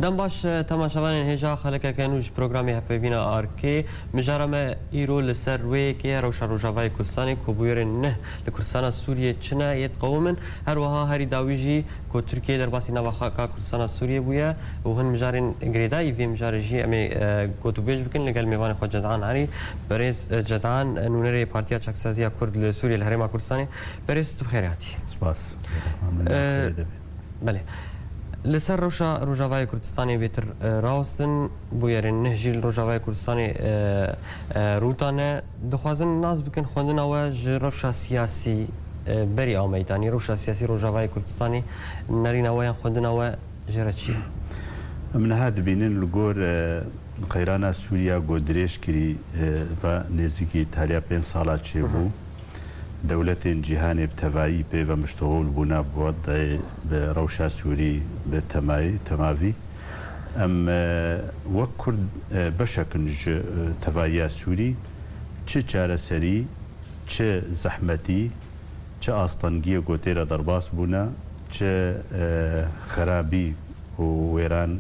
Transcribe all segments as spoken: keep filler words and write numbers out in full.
Dem baş, e, temaşevanên hêja xelekeke nû ji programê Hevpeyvîna Arkê. Mijara me îro li ser wê yekê ye, rewşa Rojavayê Kurdistanê ku bûyerên neh li Kurdistana Sûriyê çi ne yê diqewimin. Her wiha herî dawî jî ku Tirkiye derbasî nava xaka Kurdistana Sûriyê bûye û hin mijarên girêdayî vê mijarê jî em ê, e, gotûbêj bikin li gel mêvanê xwe Cedan Erî, berêz, e, Cedan, e, nûnerê Partiya Çaksaziya Kurd li Sûriyê li Herêma Kurdistanê. Berêz, tu bi xêrê hatî. Spas. Min Ee, xêrê de be. Belê. Li ser rewşa Rojavayê Kurdistanê bêtir, e, rawestin, bûyerên neh jî li Rojavayê Kurdistanê, e, e, rû dane. Dixwazin nas bikin xwendina we ji rewşa siyasî, e, berî a meydanê, rewşa siyasî Rojavayê Kurdistanê, nerîna we yan xwendina we jê re çi ye? Em niha dibînin li gor, e, qeyrana Sûriya ku dirêj kirî, e, ve nêzîkî taliya pênc sala çêbû. Hı hı. Dewletên cîhanê bi tevayî pê ve miştohol bûne bi wedê, bi rewşa Sûrî, bi temayî, temavî. Em, e, wek Kurd, e, beşek in ji, e, tevayiya Sûrî, çi çareserî, çi zehmetî, çi astengiyê ku tê re derbas bûne, çi, e, xerabî û wêran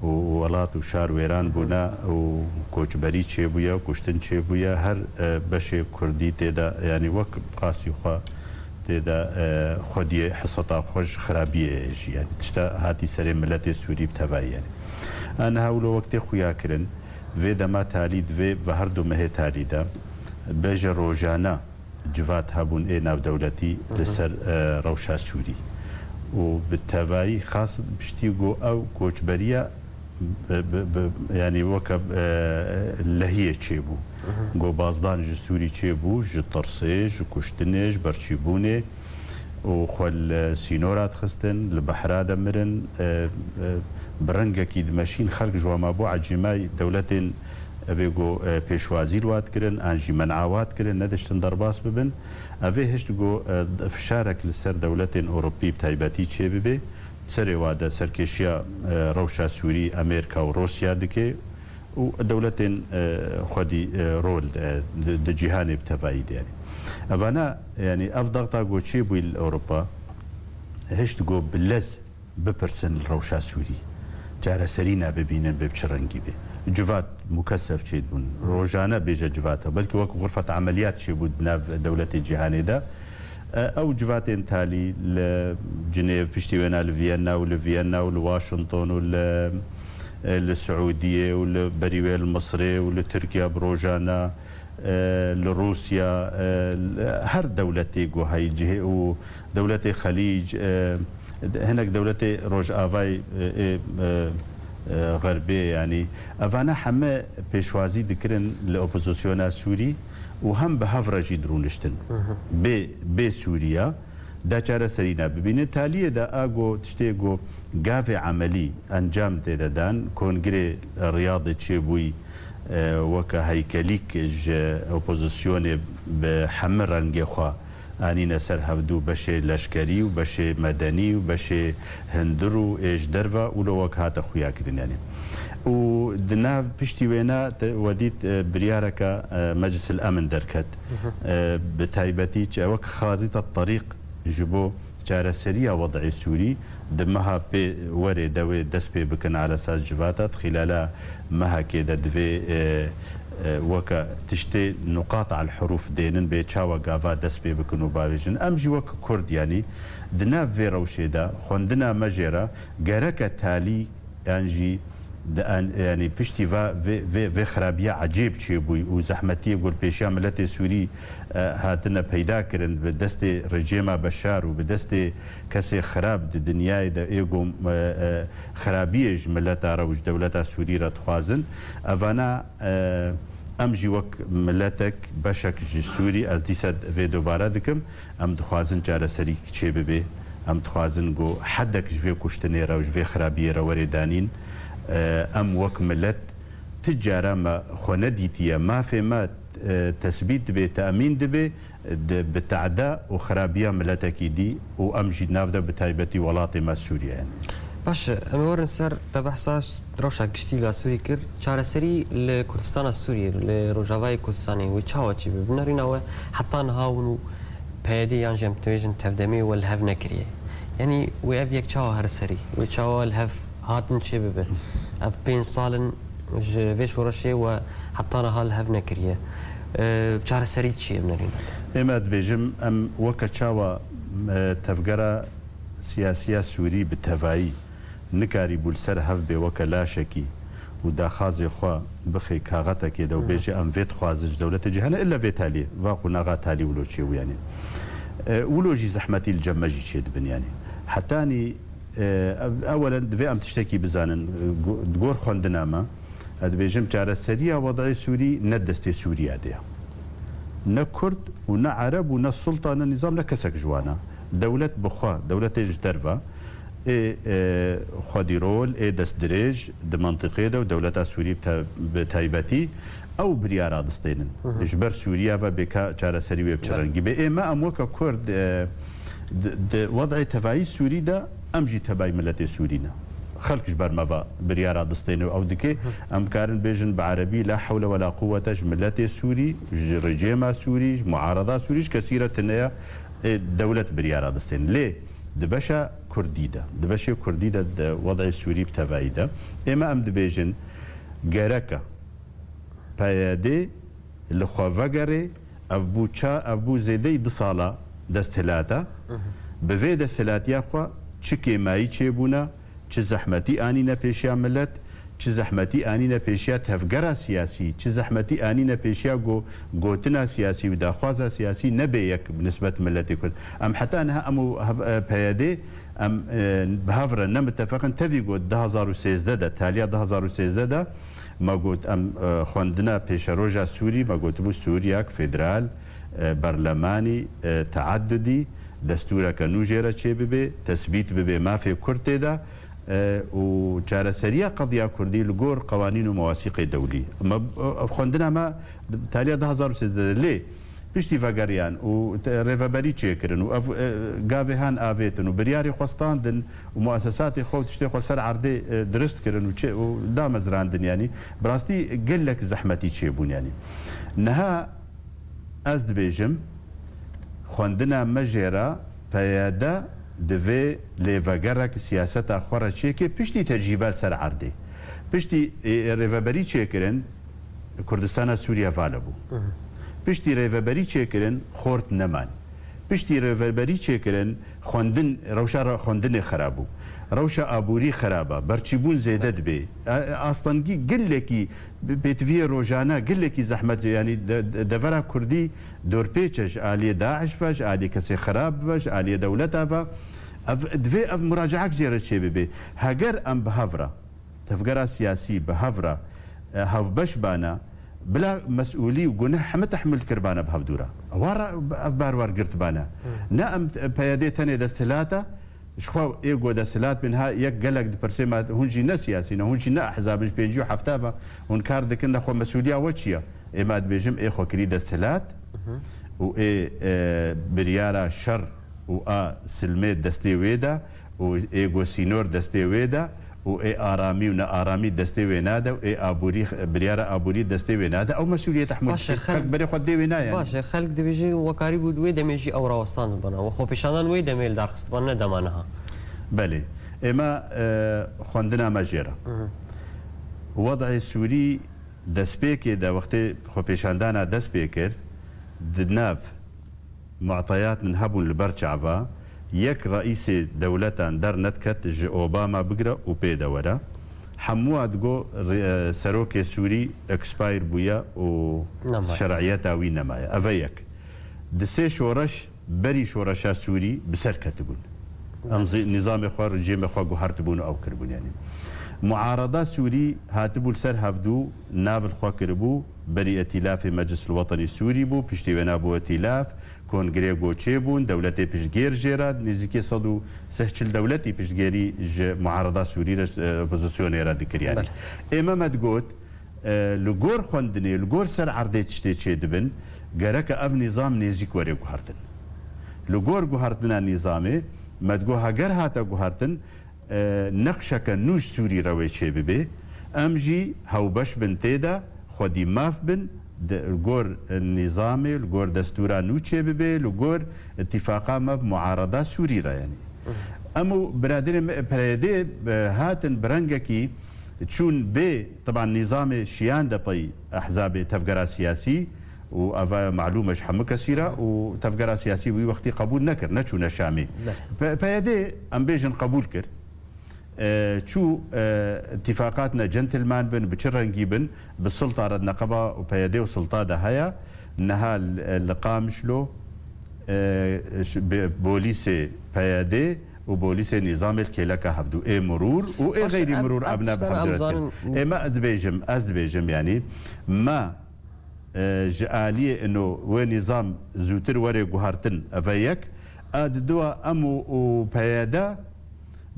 û welat û şar wêran bûne û koçberî çêbûye, kuştin çêbûye, her, e, beşê Kurdî tê de, yanî wek qasî xwe tê de, e, xwediyê heseta xwe ji xerabiyê heye jî. Yanî tişta hatî serê miletê Sûrî bi tevayî yanî. A niha wilo wek tê xuya kirin, vê dema talî divê bi her du mehê talî de bêje rojane civat hebûn ê navdewletî Hı hı. li ser, e, rewşa Sûrî. Û bi tevayî xas piştî ku ew koçberiya bi, bi, bi, yanî weke, e, lehiyê çêbû. Hı hı. Ku bazdan ji Sûrî çêbû, ji tirsê, ji kuştinê, ji birçîbûnê û xwe li sînora dixistin, li behra de mirin, e, e, bi rengekî dimeşîn, xelk ji wan mabû ecîmay dewletên evê ku, e, pêşwazî li wan dikirin, an jî men'a wan dikirin, nediçtin derbas bibin. Evê hişt ku, e, fişarek li ser dewletên Ewropî bi taybetî çêbibe. Serê wa de serkêşiya, e, rewşa Sûrî Amerîka û Rûsya dike û dewletên, e, xwedî, e, rol, e, di, di cîhanê bi tevayî de yanî. Evana, yanî ev daxta ku çêbûyî li Ewropa, hişt ku bi lez bipirsin li rewşa Sûrî. Çareserî nebibînin bê bi çi rengî be. Civat mukesef çêdibûn. Rojane bêje civata. Belkî wek xurfet emeliyat çêbû di nav dewletê cîhanê de. E, ew civatên talî li Cinêv, piştî wêna li Viyena û li Viyena û li Washington û li, e, li Siûdiyê û li berî wê li Misirê û li Tirkiye bi rojane, e, li Rûsya, e, li her dewletê ku heyî cihê û dewletê Xelîc, e, hinek dewletê Rojavayê, e, e, e, e, Xerbê, yanî evana heme pêşwazî dikirin li opozisyona Sûrî û hem bi hev re jî dirûniştin. Hı hı. Bê, bê Sûriya, da çareserî nebibîne. Taliyê de a ku tiştê ku gavê emelî encam tê de dan, Kongirê Riyadê çêbûyî, e, weke heykelîk ji opozisyonê bi hemî rengê xwe anîne ser hevdû, beşê leşkerî û beşê medenî û beşê hundir û ê ji derve û lo wek hate xuya kirin, yanî. Û di nav piştî wêna te, we dît, e, biryareke, e, Meclis el Emin derket. Hı hı. E, bi taybetî çi, wek xarîta terîq ji bo çareseriya wed'ê Sûrî di meha pê werê de wê dest pê bikin ala esas civata, di xîlala mehekê de divê, e, e, weke tiştê nuqat el hurûf dênin bê çawa gava dest pê bikin û bavêjin. Em jî wek Kurd, yanî di nav vê rewşê de xwendina me jê re gereke talî yan jî di en, yanî piştî va vê, vê, vê xirabiya ecêb çêbûyî û zehmetiyê ku li pêşiya miletê Sûrî, e, hatine peyda kirin bi destê rejêma Beşar û bi destê kesê xirab di dinyayê de ê ku, e, e, xirabiyê ji mileta re û ji dewleta Sûrî re dixwazin. Evana, e, em jî wek miletek, beşek ji Sûrî, ez dîsa vê dubare dikim, em dixwazin çareserî çêbibe. Em dixwazin ku hedek ji vê kuştinê re û ji vê xirabiyê re were danîn. E, em wek milet ti cara me xwe nedîtiye. Mafê me, e, tesbît dibe, temîn dibe, di, bi teda û xirabiya miletekî dî û em jî di nav de bi taybetî welatê me Sûriye. Baş e, em ê werin ser te behsa rewşa giştî li Sûrî kir. Çareserî li Kurdistana Sûriyê, li Rojavayê Kurdistanê wê çawa çêbe? Bi nerîna we heta niha hûn û P Y D yan jî em dibêjin tevdemê we li hev nekiriye. Yanî wê ev yek çawa here serî? Wê çawa li hev hatin çêbibe. Ev pênc sal in ji vê şoreşê we heta niha li hev nekiriye. E, çareserî çi ye bi nerîna? Ê me dibêjim, em weke çawa, e, tevgera siyasiya Sûrî bi tevayî nikarîbû li ser hev bê weke laşekî û daxazê xwe bixê kaxetekê de û bêje, em vê dixwazin ji dewletê cî hene, illa vê talî, va qunaxa talî wilo çêbû yanî. E, wilo jî zehmetî li cem me jî çêdibin yanî. Hetanî, e, ev-, ewelen divê em tiştekî bizanin, e, go-, di gor xwendina me, ez dibêjim çareseriya wedayê Sûrî ne destê Sûriya de ye. Ne Kurd û ne Ereb û ne sultan, ne nîzam, ne kesek ji wan e. Dewlet bi xwe, dewletê ji derve, ê, e, xwedîrol, ê destdirêj di mentiqê de û dewleta Sûrî bi te-, bi taybetî ew biryara distênin. Hı hı. Ji ber Sûriya ve bê ka çareserî wê bi çi Belê. rengî bê. Ê me em weke Kurd, e, di, di wedayê tevayî Sûrî de em jî tevayî miletê Sûrî ne. Xelk ji ber me ve biryara distêne û ew dike. Hı. Em karin bêjin bi erebî la hewle wela quwwete ji miletê Sûrî, ji rejêma Sûrî, ji muarada Sûrî, ji kesî re tune ye. Ê, dewlet biryara distên. Lê di beşa Kurdî de, di beşê Kurdî de, di wedayê Sûrî bi tevayî de, ê me em dibêjin, gereke P Y D li xwe vegerê, ev bû ça-, ev bû zêdeyî du sala desthilata. Mhm. Bi vê desthilatiya xwe çi kêmayî çêbûne, çi zehmetî anîne pêşiya milet, çi zehmetî anîne pêşiya tevgera siyasî, çi zehmetî anîne pêşiya go-, gotina siyasî û daxwaza siyasî nebe yek bi nisbet miletê Kurd. Em heta niha em û hev-, e, P Y D em, e, bi hev re ne mitefeq in. Tevî got du hazar û sêzdeh de, taliya du hazar û sêzdeh de me got em, e, xwendina pêşeroja Sûrî, me gotibû Sûriyek federal, e, berlemanî, e, teadudî, destûreke nû jê re çêbibe, tesbît bibe mafê Kurd tê de, e, û çareseriya qediya Kurdî li gor qewanîn û mewasîqê dewlî. Me, e, xwendina me taliya du hazar û sêzdeh de lê piştî vegeriyan û te-, rêveberî çêkirin û ev, e, gavê han avêtin û biryarê xwe standin û muesesatê xwe û tiştê xwe ser erdê, e, dirust kirin û çi-, û damezrandin yanî. Bi rastî gelek zehmetî çêbûn yanî. Niha ez dibêjim, xwendina me jê re P Y D divê lêvegerek siyaseta xwe re çêke piştî tecrîbe li ser erdê. Piştî, e, rêveberî çêkirin, Kurdistana Sûriye vala bû. Hı hı. Piştî rêveberî çêkirin, xort neman. Piştî rêveberî çêkirin, xwendin, rewşa re-, xwendinê xerab bû. Rewşa aborî xerab e, berçîbûn zêde dibe. E, e, astengî gelekî, pêtiviyê rojane gelekî zehmet, yanî de-, de-, devera Kurdî dorpêç e ji aliyê DAIŞ ve, ji aliyê kesê xerab ve, ji aliyê dewleta ve. Ev, divê ev muracaek jê re çêbibe. Heger em bi hev re tevgera siyasî bi hev re, e, hevbeş bane, bila mesûlî û guneh heme tehmil kiribane bi hevdû re. Ewa re ev barwer girtibane. Hmm. Ne em, e, P Y D tenê desthilat e, ji xwe ê ku desthilat bin ha yek gelek dipirsê me, hûn jî ne siyasî ne, hûn jî ne ehzab in, ji pêncî û hefta ve hûn kar dikin, ne xwe mesûliya we çi ye? Ê me dibêjim ê xwekirî desthilat Mhm. û ê, e, biryara şer û a silmê destê wê de û ê go sînor destê wê de û ê aramî û nearamî destê wê nade û ê aborî, biryara aborî destê wê nade, ew mesûliyet tehmûl Baş e, dike. xelk Xelk berê xwe dê wê nayane. Baş e, xelk dibêje we karîbû di wê demê jî ew rawestandibana. We xwepêşandan wê demê li dar xistibana, ne dema niha. Belê. Ê me, e, xwendina me jê re. Mhm. Wedayê Sûrî destpêkê de wextê xwepêşandana dest pê kir, di nav mu'teyat min hebûn li ber çava, yek reîsê dewletan dernediket ji Obama bigire û pê de were. Hemûa digo re-, serokê Sûrî expire bûye û Nemaye. şer'iyeta wî nemaye. Ev e yek. Di sê şoreş berî şoreşa Sûrî bi ser ketibûn. Em zî nîzamê xwe, rejîmê xwe guhertibûn û ew kiribûn yanî. Muarada Sûrî hatibû li ser hevdû nav li xwe kiribû, berî Etîlafê Meclis Wetenî Sûrî bû, piştî wê nabû Etîlaf, Kongrê Goçê bûn, dewletê piştgêr jê re, nêzîkî sed û sih çil dewletî piştgêrî ji muarada Sûrî re, e, opozisyonê re dikir yanî. Belê. Ê me me digot, e, li gor xwendinê, li gor ser erdê tiştê çêdibin, gereke ev nîzam nêzîk were guhertin. Li gor guhertina nîzamê, me digot heger hate guhertin, e, neqşeke nû ji Sûrî re wê çêbibe, em jî hewbeş bin tê de, xwedî maf bin, di, li gor, e, nîzamê, li gor destûra nû çêbibe, li gor îtîfaqa me bi muarada Sûrî re, yanî. Mhm. Em û biraderên me PYD, e, hatin bi rengekî çûn bê, teban nîzamê şiyan de pey ehzabê tevgera siyasî û eva malûm e ji hemû kesî re û tevgera siyasî wî wextî qebûl nekir, neçûne Şamê. Be. P-, PYD em bêjin qebûl kir. E, çû, e, îtîfaqatine centilman bin, bi çi rengî bin, bi silta re neqeba û PYD û silta de heye. Niha li, li Qamişlo, e, ş-, bi polîsê PYD û polîsê nîzamê li kêleka hevdû. Ê mirûr û ê Baş, xeyrî ev, mirûr ev evne bi tiştana hevdu em dikin. Zanin. Ê me dibêjim, ez dibêjim, yanî me, e, ji aliyê ino wê nîzam zûtir were guhartin, eve yek. A di dua em û, û PYD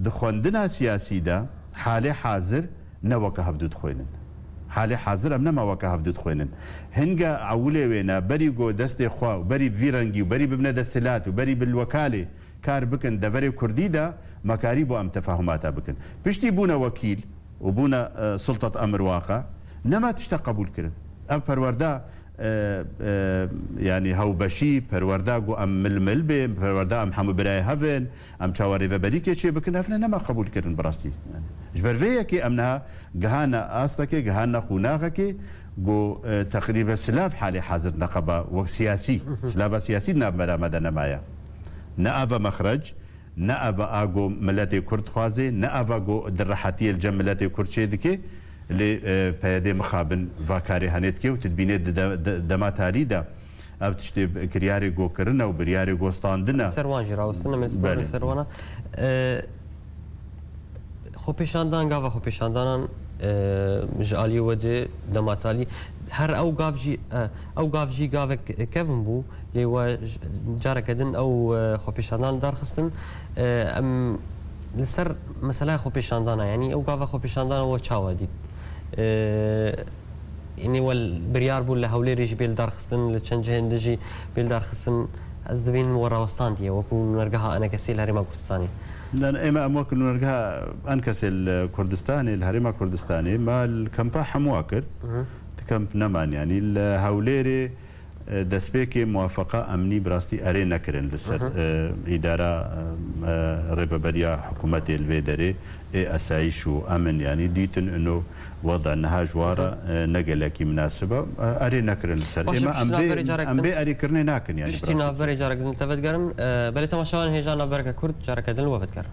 di xwendina siyasî de halê hazir ne weke hevdû dixwînin. Halê hazir em nema weke hevdû dixwînin. Hinga ewilê wê ne, berî ku destê xwe û berî vî rengî û berî bibine desthilat û berî bi wekalê kar bikin deverê kurdî de, me karî bo em tefahumata bikin. Piştî bûne wekîl û bûne, e, sultat emir waqa, nema tişta qebûl kirin. Ev perwerda, e, e, yanî hewbeşî, perwerda ku em mil mil bên, perwerda em hemû birayê hev in, em çawa rêveberîkê çê bikin, evne nema qebûl kirin bi rastî. Yanî ji ber vê yekê em niha gihane astekê, gihane qûnaxekê ku, e, teqrîben silav halê hazir neqeba wek siyasî, silava siyasî di navbera me de nemaye. Ne ev e mexrec, ne ev e a ku miletê Kurd dixwaze, ne ev e ku di rehetiyê li cem miletê Kurd çê dike, lê, e, PYD mixabin va karê henê dike û tu dibînê di de-, de-, dema tarî de ev tiştê kiryarê ku kirine û biryarê ku standine. Ser wan jî rawestine, me sipar Belê. Ser wana. E, xwepêşandan, gava xwepêşandanan, e, ji aliyê we de dema tarî. Her ew gav jî, e, ew gav jî gavek kevin bû. Lê we j-, careke din ew, e, xwepêşandan darxistin. E, em li ser mesela xwepêşandana, yanî ew gava xwepêşandana we çawa dît? E, yanî we biryar bû li Hewlêrê jî bê li darxistin, li çend cihên din jî bê li darxistin. Ez dibînim we rawestandiye wekû nûnergeha ENKSê li Herêma Kurdistanê. Lan ême em wek nûnergeha ENKSê li Kurdistanê, li Herêma Kurdistanê, me li kempa hemûa kir. Mhm. Ti kemp neman, yanî li Hewlêrê, E, destpêkê muwafeqa emnî bi rastî erê nekirin li ser, Mhm. e, îdara, e, e, rêveberiya hikûmetê li vê derê ê esayîş û emin, yanî dîtin ino weda niha ji wa re, Mhm. e, ne gelekî minasib e, e, erê nekirin li ser. Baş e, Êma em piştî navberê bê, carek em din. Bê erêkirinê nakin, yanî bi Piştî rastî. Navberê carek din li te vedigerin. E, belê temaşevanên hêja navbereke kurt careke din li we vedigerin.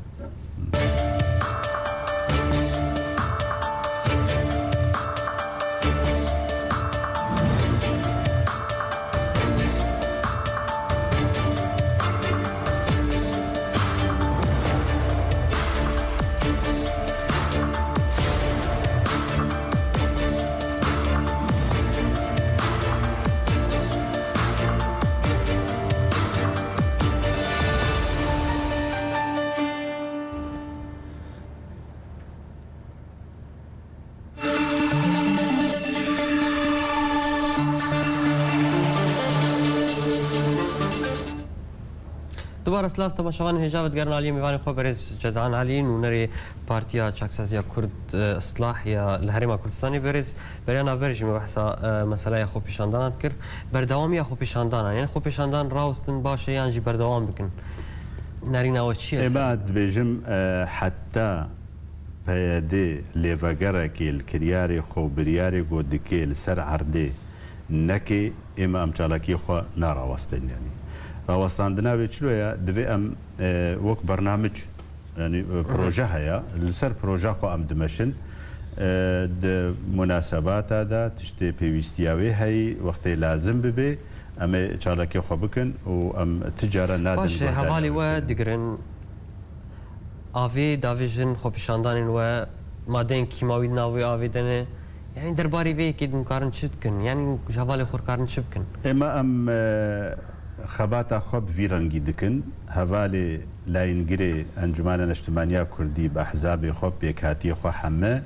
Dubare silav, temaşevanên hêja vedigerin aliyê mêvanê xwe berêz Cedan Elî, nûnerê Partiya Çaksaziya Kurd, e, Islah ya li Herêma Kurdistanê. Berêz beriya navberê jî me behsa, e, meselaya xwepêşandana dikir. Berdewamiya xwepêşandana, yanî xwepêşandan rawestin baş e yan jî berdewam bikin? Nerîna we çi ye? Ê, ser me dibêjim, e, heta PYD lêvegerekê li kiryarê xwe û biryarê ku dike li ser erdê neke, ême em çalakiyê xwe narawestin. Yanî rawestandina vê çilo ye, divê em, e, wek bernamic, yanî, e, Hı hı. proje heye, li ser proja xwe em dimeşin. E, di munasebata de tiştê pêwîstiya wê heyî, wextê lazim bibe, em ê çalakê xwe bikin û em ti cara nadin Baş e, guhdarî hevalê we digirin. Avê davêjin xwepêşandanên we, madeyên kîmawî di nav wê avê de ne. Yanî derbarê vê yekê din karin çi dikin? Yanî ji hevalê xwe karin çi bikin? Ême em, e, xebata xwe bi vî rengî dikin. Hevalê layîngirê Encûmena Neştimaniya Kurdî bi ehzabê xwe, pêkhatiyê xwe heme,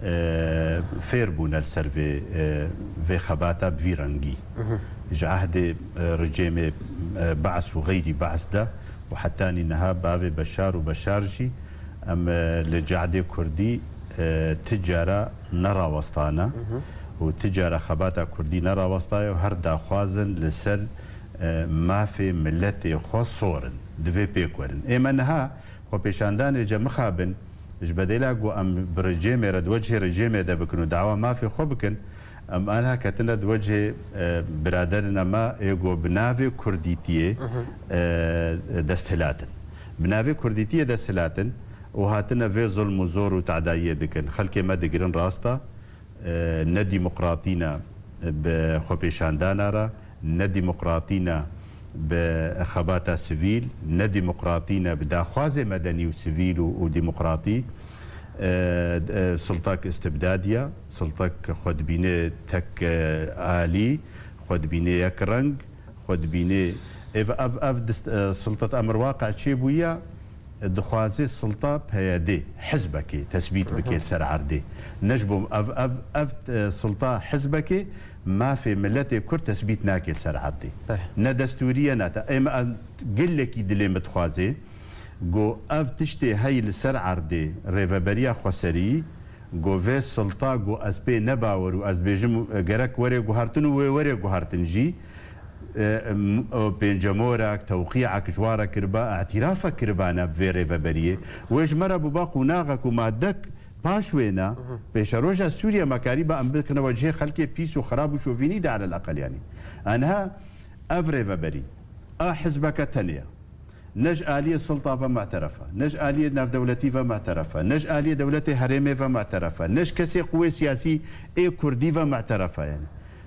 e, fêr bûne li ser vê, e, vê xebata bi vî rengî. Mhm. Ji ehdê, e, rejîmê, e, Be's û xeyrî Be's de û hetanî niha bavê Beşar û Beşar jî em, e, li cehdê Kurdî, e, ti cara nerawestane Mhm. û ti cara xebata Kurdî nerawestaye û her daxwazin li ser, e, mafê miletê xwe sorin. Divê pêk werin. Ême niha Xwepêşandanê ce mixabin, ji bedêla ku em bi rejêmê re di wecihê rejêmê de bikin û dawa mafê xwe bikin, em aniha ketine di wecihê, e, biraderina me ê ku bi navê kurdîtiyê, e, desthilatin. Bi navê kurdîtiyê desthilatin û hatine vê zulm û zor û tadayiyê dikin. Xelkê me digirin rasta, e, ne demokratî ne bi xwepêşandana re, ne demokratî ne bi xebata sivîl, ne demokratî ne bi daxwazê medenî û sivîl û, û demokratî. E, e, sultak istibdadî ye, sultak xwe dibîne tek, e, alî, xwe dibîne yek reng, xwe dibîne. Ev, ev, ev dist-, e, sultat emir waqe çêbûye, dixwaze sulta P Y D, hizbekê tesbît bike li ser erdê. Ne ji bo ev, ev, ev, e, sulta hizbekê mafê miletê Kurd tesbît nake li ser erdê. Belê. Ne destûrî ye, ne te. Ê me, em, gelekî dilê min dixwaze ku ev tiştê hey li ser erdê rêveberiya xweserî, ku vê sulta ku ez pê nebawer û ez dibêjim, e, gerek were guhartin û wê were guhartin jî, e, m-, o pêncemorak, tewqîak ji wan re kiriba, îtîrafek kiribane bi vê rêveberiyê. Wê ji me re bûba qonaxek û madek paş wêna, pêşeroja Sûriye me karîba em bikine wecihê xelkê pîs û xirab û şovînî de elel eqel, yanî. Aniha ev rêveberî a hizbeke tenê ye. Ne ji aliyê sulta ve mu'teref e, ne ji aliyê navdewletî ve mu'teref e, ne ji aliyê dewletê herêmê ve mu'teref e, ne ji kesê quwê siyasî ê kurdî ve mu'teref e, yanî.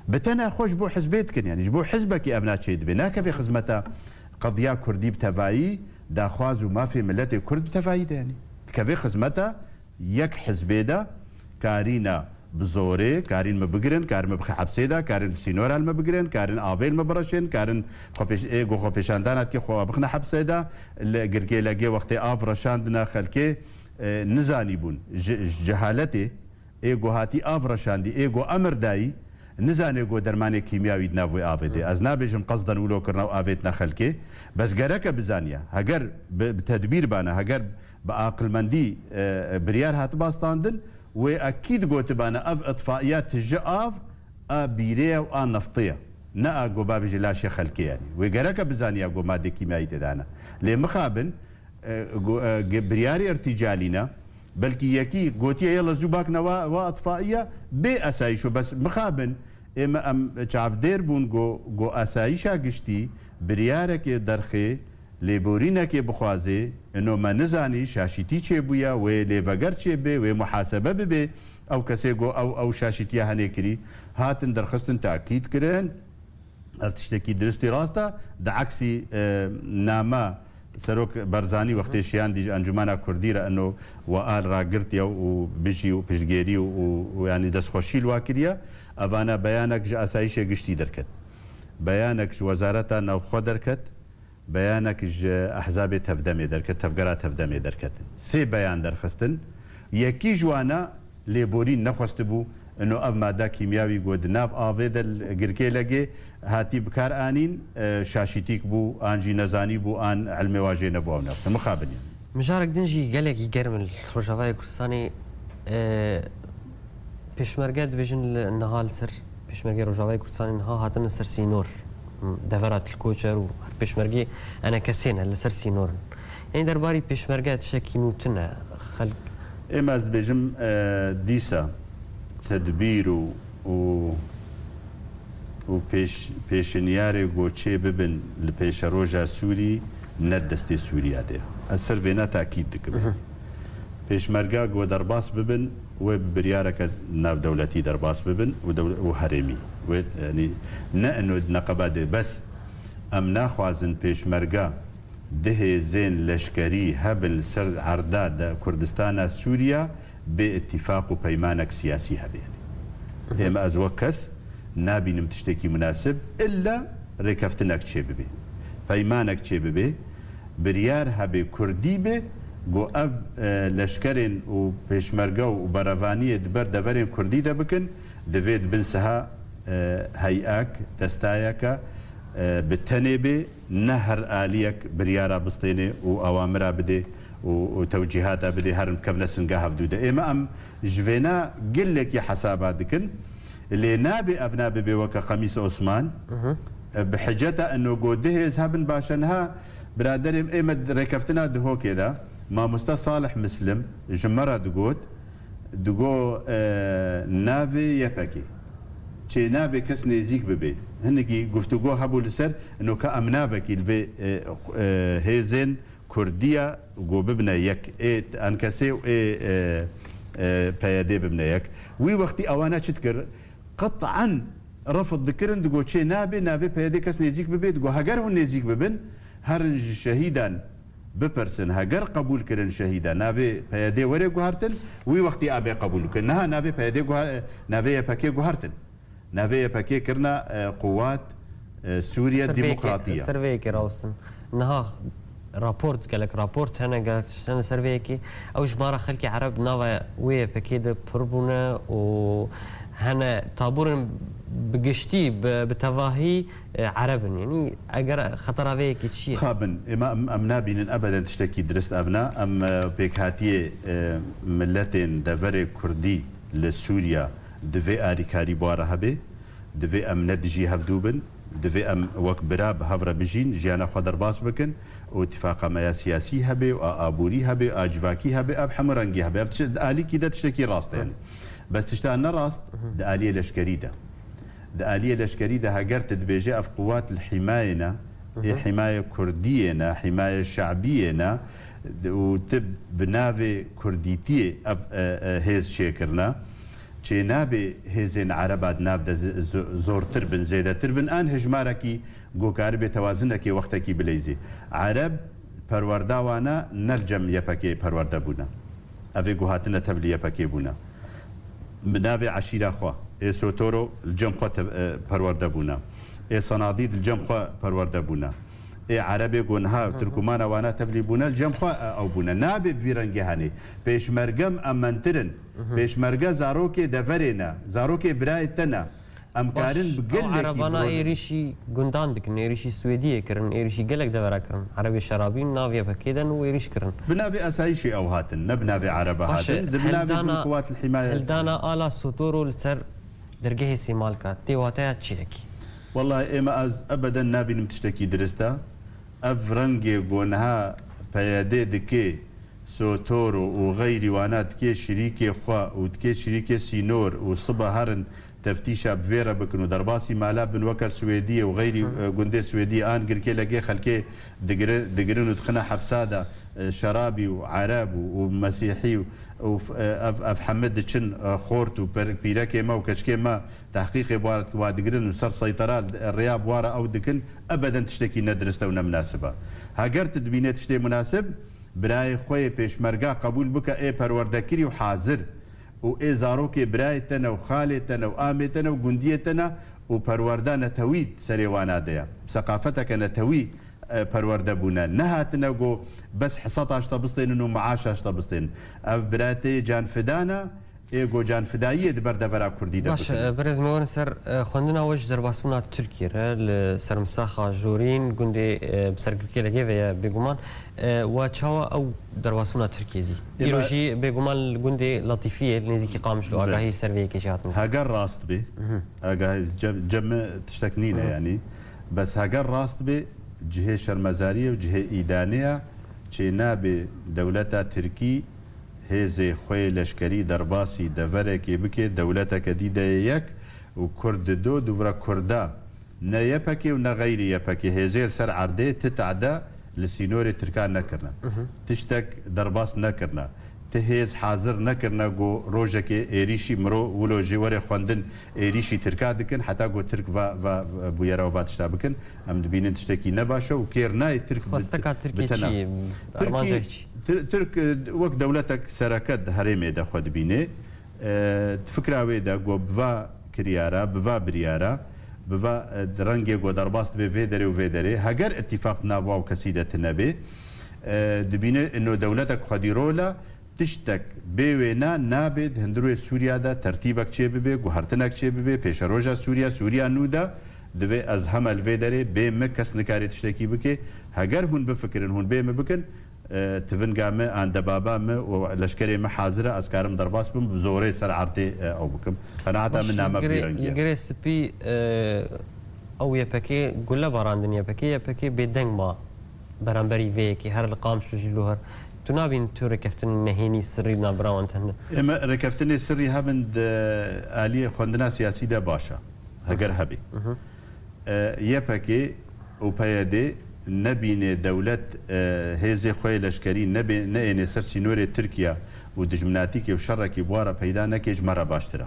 Bi tena xwe ji bo hizbê dikin, yanî ji bo hizbekî ev naçê dibe. Nakeve xizmeta qediya kurdî bi tevayî, daxwaz û mafê miletê kurd bi tevayî de, yanî. Dikeve xizmeta yek hizbê de, karîna bi zorê, karîn me bigirin, karin me bixin hepsê de, karin sînora li me bigirin, karin avê li me bireşin, karin xwepêş-, ê, ku xwepêşandana dike xwe bixine hepsê de, li girkê legê wextê av reşandina xelkê, e, nizanîbûn. Ji, ji cehaletê, ê ku hatî av reşandî, ê ku emir dayî, nizane ku dermanê kîmyawî di nav wê avê de. Ez nabêjim qesden wilo kirina û avêtina xelkê, bes gereke bizaniya. Heger bi, bi tedbîr bana, heger bi aqilmendî, e, e, biryar hatiba standin, wê ekîd gotibana ev itfaiya tije av a bîrê ye û a neftê ye. Ne a ku bavêje laşê xelkê, yanî. Wê gereke bizaniya ku madê kîmyayî tê de hene. Lê mixabin, e, go-, e, ge-, biryarê irtîcalî ne. Belkî yekî gotiye, "Yala zû bakne wa, wa itfaiye bê esayîş û bes." Mixabin, ê me em çavdêr bûn ku, ku esayîşa giştî biryarekê derxê, lêborînekê bixwazê, ino me nizanî şaşîtî çêbûye, wê lêveger çêbê, wê muhasebe bibe. Ew kesê ku ew, ew şaşîtiya henê kirî, hatin derxistin, takîd kirin. Ev tiştekî dirustî rast e. Di eksî, e, nama Serok Barzanî wextê şiyandî ji Encûmena Kurdî re ino we al ragirtiye û bijî û piştgêrî û, û, û yanî destxweşî li wa kiriye. Evana beyanek ji Asayîşê Giştî derket. Beyanek ji Wezareta Navxwe derket. Beyanek ji Ehzabê Tevdemê derket, Tevgera Tevdemê derketin. Sê beyan derxistin. Yekî ji wana lêborîn nexwestibû, ino ev mada kîmyawî ku di nav avê de li girkê legê hatî bikar anîn, e, şaşîtîk bû, an jî nezanî bû, an ilmê wa jê nebû ew nexwest. Mixabin, yanî. Mijarek din jî gelekî germ in li Rojavayê Kurdistanê, e, Pêşmerge dibêjin li niha li ser, Pêşmergê Rojavayê Kurdistanê niha hatine ser sînor. Devera Til Koçer û her pêşmergê enekesê ne li ser sînor in. Yanî derbarî pêşmerge tiştekî nû tune. Xelk Ê me ez dibêjim, e, dîsa tedbîr û, û, û pêş-, pêşinyarê ku çê bibin li pêşeroja Sûrî ne di destê Sûriya de. Ez ser vêna takîd dikim. Pêşmerga ku derbas bibin, wê bi biryareke navdewletî derbas bibin û dew-, û herêmî. Wê, yanî, ne ino di neqeba de bes. Em naxwazin pêşmerga du hêzên leşkerî hebin li ser erda de Kurdistana Sûriya bê îtîfaq û peymanek siyasî hebe. Ê me ez wek kes nabînim tiştekî munasib, illa rêkeftinek çêbibe. Peymanek çêbibe, biryar hebe, kurdî be, ku ev, e, leşkerên û pêşmerge û berevaniyê di ber deverên kurdî de bikin, divê di bin siha, e, heyek, destayeke, e, bi tenê bê, ne her aliyek biryara bistêne û awamira bidê û, û tewcîhata bidê, herin bikevne singa hevdû de. Ê me em ji vêna gelekî hesaba dikin. Lê nabê ev nabe bê weke Qemîs Osman. Bi hiceta ino ku du hêz hebin baş e. Niha biraderê min, ê me rêkeftina Duhokê de, Mamoste Salih Mislim ji me re digot, digo, e, navê Y P G. Çê nabe kes nêzîk bibe. Hinekî guftûgo hebû li ser, ino ka em navekî li vê, e, e, hêzên Kurdiya go bibine yek. Ê Enkesê û ê, e, e, P Y D bibine yek. Wî wextî ewana çi dikir? Qet'an refd dikirin, digo çê nabe, navê P Y D kes nêzîk bibe, digo heger hûn nêzîk bibin, herin ji şehîdan bipirsin, heger qebûl kirin şehîda, navê P Y D were guhertin, wî wextî abe qebûl bikin. Niha navê P Y D guha-, navê Y P G guhertin. Navê Y P G kirina, e, Quwat, e, Sûriye Demokratiye. Ser vê yekê rawestin. Niha raport, gelek raport hene, gelek tişt hene ser vê yekê. Ew ji mara xelkê Ereb nava wê Y P G de pir bûne û hene taborên bi giştî, bi, bi tevahî, e, Ereb in. Yanî eger xetera vê yekê çi ye? Xabin, êma em, em nabînin ebeden tiştekî dirist evna. Em, e, pêkhatiyê, e, miletên deverê Kurdî li Sûriye divê alîkarî bi wa re hebe. Divê em ne dijî hevdû bin, divê em wek bira bi hev re bijîn, jiyana xwe derbas bikin û tifaqa me ya siyasî hebe û a aborî hebe, a civakî hebe, ev hemû rengî hebe. Ev tişt-, di alîkî de tiştekî rast e, yanî. Bes tişta ne rast, di aliyê leşkerî de. Di aliyê leşkerî de heger tu dibêje ev quwat li hîmayê ne, ê hîmaye kurdiyê ne, hîmaye şe'biyê ne, û tu bi navê kurdîtiyê ev, e, e, hêz çêkirine, çênabê hêzên Ereba di nav de zi-, zo-, zortir bin, zêdetir bin, an hejmarekî ku karibê tewazinekê wextekî bileyzî. Ereb perwerda wana ne li cem Y P G perwerde bûne. Ev ê ku hatine tevlî Y P G bûne. Bi navê eşîra xwe, ê Sotoro li cem xwe tev-, e, perwerde bûne. Ê Sanadî li cem xwe perwerde bûne. Ê Erebê ku niha Tirkumana wana tevlî bûne, li cem xwe, e, ew bûne. Nabe bi vî rengê henê. Pêşmerge em mentir in. Pêşmerge zarokê deverê ne, zarokê birayê te ne. Em karin bi gelekî Erebana êrîşî gundan dikin, êrîşî Swêdiyê kirin, êrîşî gelek devera kirin. Erebê şerabîn nav Y P G'ê de û êrîş kirin. Bi navê asayîşê ew hatin, ne bi navê Ereba hatin. Di bi navê hildana, hildana ala Sotoro li ser dergehê Sêmalka, tê wateya çi yekî? Wellahî ême ez ebeden nabînim tiştekî dirist e. Ev rengê ku niha P Y D dike, Sotoro û xeyrî wana dike şirîkê xwe û dike şirîkê sînor û sibe herin teftîşa bi vê re bikin û derbasî mala bin weke Swêdiyê û xeyrî, e, gundê Swêdiyê an girkê legê xelkê digiri-, digirin û dixine hepsa de, e, şerabî û ereb û, û mesîhî û, û f-, e, ev, ev heme diçin, e, xort û per-, pîrekê me û keçikê me tehqîqê bi wa re dikin, wa digirin û ser seytera, e, rêya bi wa re ew dikin, ebeden tiştekî nedirist e û neminasib e. Heger tu dibînê tiştê munasib, birayê xwe yê pêşmerga qebûl bike, ê perwerdekirî û hazir û ê zarokê birayê te ne û xalê te ne û amê te ne û gundiyê te ne û perwerda netewî serê wana de ye. Seqafeteke netewî, e, perwerde bûne. Nehatine ku bes heseta ji te bistênin û meaşa ji te bistênin. Ev birayê te yê canfida ne, ê ku canfidayiyê di ber devera kurdî de bikine. Baş e, birêz me werin ser, e, xwendina we ji derbasbûna Tirkiyê re li sermisaxa Jorîn gundê, e, bi sergirkê legê ve ye bêguman. E, we çawa ew derbasbûna Tirkiyê dî? Îro jî bêguman li gundê Letîfiyê li nêzîkî Qamişlo agahî li ser vê yekê jî hatin. Heger rast bê, agahî cem, cem me tiştek nîne yanî. Bes heger rast bê, cihê şermezariyê û cihê îdanê ye, çênabê dewleta Tirkî hêzê xwe yê leşkerî derbasî deverekê bike, dewleteke dî de yê yek û Kurd di do, dûvra Kurda ne Y P G û ne xeyrî Y P G hêzê li ser erdê ti tehde li sînorê Tirkan nekirine. Tiştek derbas nekirine. Ti hêz hazir nekirine ku rojekê êrîşî miro wilo jî were xwendin êrîşî Tirka dikin, heta ku Tirk va, va, bûyera û va tişta bikin. Em dibînin tiştekî nebaş e û kêr nayê Tirk bi, Xwesteka Tirkiyê bi tena. Çi ye? Tirkî, Armanca çi? Tir-, Tirk, e, wek dewletek sereke di herêmê de xwe dibîne. E, fikra wê de ku bi va kiryara, bi va biryara, bi va, e, rengê ku derbas dibe vê derê û vê derê, heger îtîfaq di nav wa û kesî de tine bê, e, dibîne ino dewletek xwedîrol e, tiştek bê wêna nabe di hundirê Sûriya de tertîbek çêbibe, guhertinek çêbibe, pêşeroja Sûriya, Sûriya nû de divê ez heme li vê derê bê min kes nikare tiştekî bike. Heger hûn bifikirin, hûn bê min bikin, e, tivinga me, an debaba me û leşkerê me hazir e, ez karim derbas bim, bi zorê ser erdê, e, ew bikim. Qenaeta min name bi vî rengî ye. Li Girê Spî, e, ew Y P G gule barandin, Y P G, Y P G bêdeng ma beramberî vê yekê, her li Qamişlo jî lo her. Tu nabînî tu rêkeftinên nehênî sirrî di navbera wan de hene? Ême rêkeftinê sirrî hebin di aliyê xwendina siyasî de baş e. Heger hebê. E, Y P G û P Y D nebînê dewlet, e, hêzê xwe yê leşkerî nebê-, neênê ser sînorê Tirkiye û dijminatîkê û şerekî bi wa re peyda neke ji me re baştir e.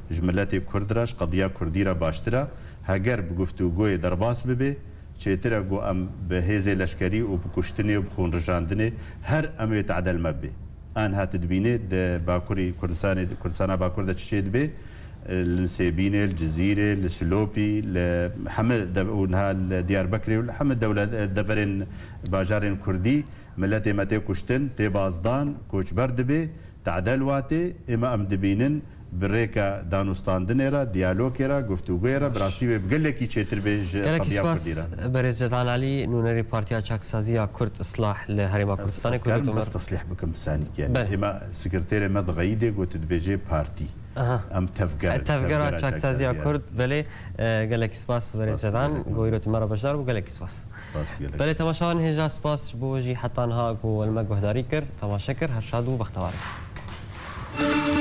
Ji miletê Kurd re, ji qediya Kurdî re baştir e. Heger bi guftûgoyê derbas bibe, çêtir e ku em bi hêzê leşkerî û bi kuştinê û bi xûnrijandinê her em wê tedel me bibe. An hat dibîne di Bakurî Kurdistanê, Kurdistana Bakur de çi çê dibe? Li Nisêbînê, li Cizîrê, li Silopî, li hemî dev-, û niha li Diyarbekirê û li hemî dewlet, deverên bajarên Kurdî miletê me tê kuştin, tê bazdan, koçber dibe. Tedel watê, ême em dibînin bi rêka danûstandinê re, diyalogê re, guftûgoyê re, bi rastî wê bi gelekî çêtir bê ji Gelekî qediya spas, Kurdî re. Berêz Cedan Alî, nûnerê Partiya Çaksazî ya Kurd, Islah li Herêma Kurdistanê, Ez ku karim gotum bes me. Teslîh bikim bi sanîkê, yani. Belê. Êma sekreterê me dixeyîdê, got dibêjê partî. Aha. Em tevger E, in, Tevgera tevgera Çaksazî ya Çaksazî ya. Kurd, belê, e, gelekî spas, Berêz Spas, Cedan, gelekî spas. Ku îro tu me re beşdar bû, gelekî spas. Spas, gelekî. Belê, temaşevanên hêja, spas ji bo jî heta niha ku li me guhdarî kir, temaşe kir, her şad û bextewar in.